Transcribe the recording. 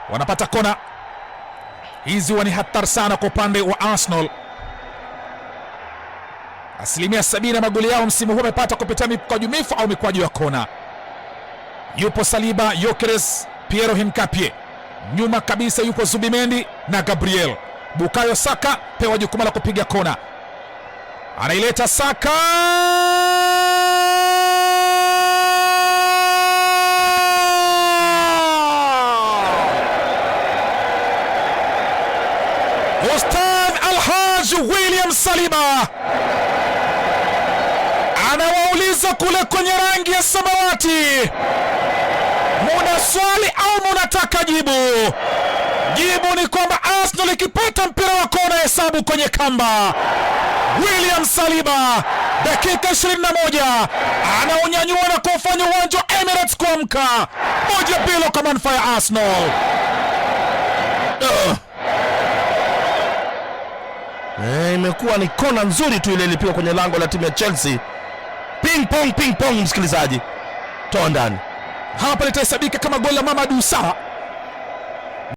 Wanapata kona hizi, huwa ni hatari sana kwa upande wa Arsenal. 70% ya magoli yao msimu huu wamepata kupitia mikwaju mifu au mikwaju ya kona. Yupo Saliba, Gyökeres, Piero Hincapie, nyuma kabisa yupo Zubimendi na Gabriel. Bukayo Saka pewa jukumu la kupiga kona, anaileta Saka. Ustadh Alhaj William Saliba anawauliza kule kwenye rangi ya samawati, muna swali au munataka jibu? Jibu ni kwamba Arsenal ikipata mpira wa kona, hesabu kwenye kamba. William Saliba dakika 21 anaunyanyua na kufanya uwanja wa Emirates kuamka, 1-0 kwa manufaa ya Arsenal. Imekuwa ni kona nzuri tu ile ilipigwa kwenye lango la timu ya Chelsea. Ping pong ping pong, msikilizaji, toa ndani. Hapa litahesabika kama goli la Mamadou Sarr.